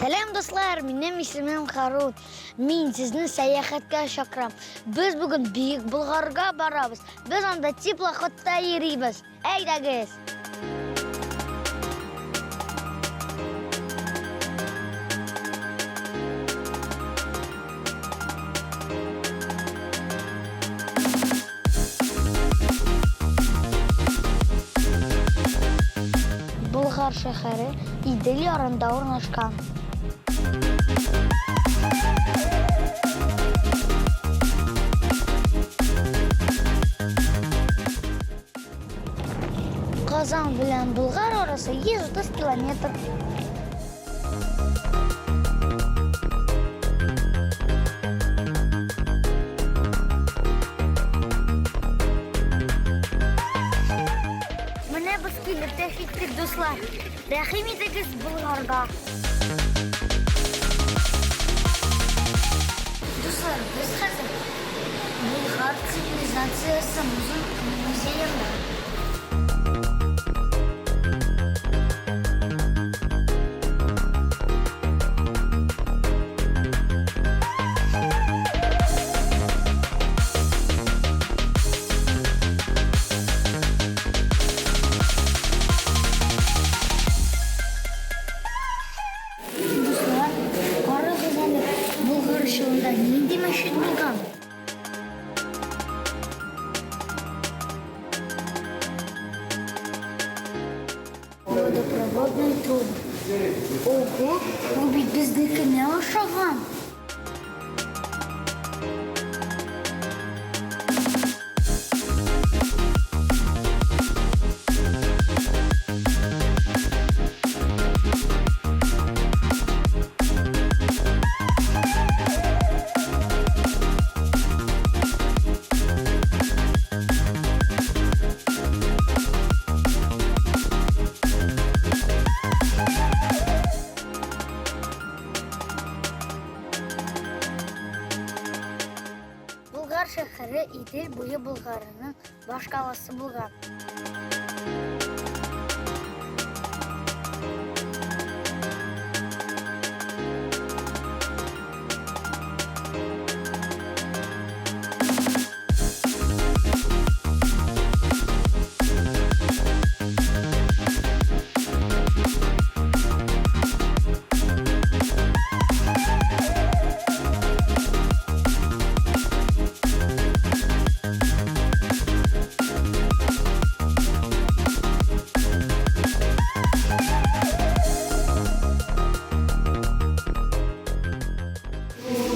Сәлам, дуслар! Минем исемем Харун. Мин сезне сәяхәткә чакырам. Без бүген Бөек Болгарга барабыз. Без анда теплоходта йөрибез. Әйдәгез! Болгар шәһәре Идел ярында урнашкан. Казан белән Болгар арасы 130 километр. Менә без килеп тә җиттек, дуслар. Рәхим итегез Болгарга. Дуслар, без хәзер Болгар цивилизациясе музеенда. Дуслар, карагыз әле, Болгар чорында нинди мәчет булган? Водопроводный труб. Ого, бу бит безнекенә ошаган. Болгар шәһәре Идел буе Болгарының башкаласы булган.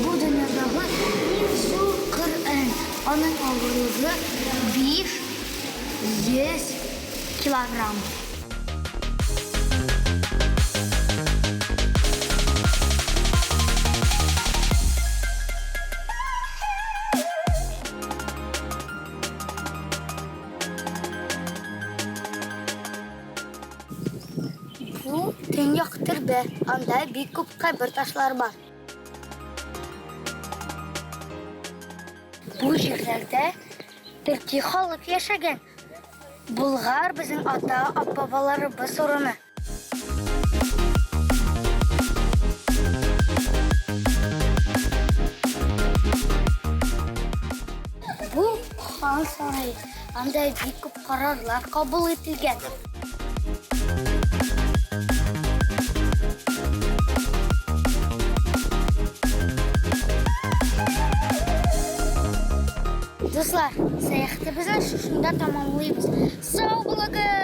Бу дөньядагы иң зур Коръән, аның авырлыгы 500 килограмм. Бу төньяк төрбә, анда бик күп кабер ташлары бар. Бу җирләрдә төрки халык яшәгән. Болгар безнең ата-бабаларыбыз урыны. Бу хан сарае. Анда бик күп карарлар кабул ителгән. Дуслар, сәяхәтебезне шушында тәмамлыйбыз. Сау булыгыз!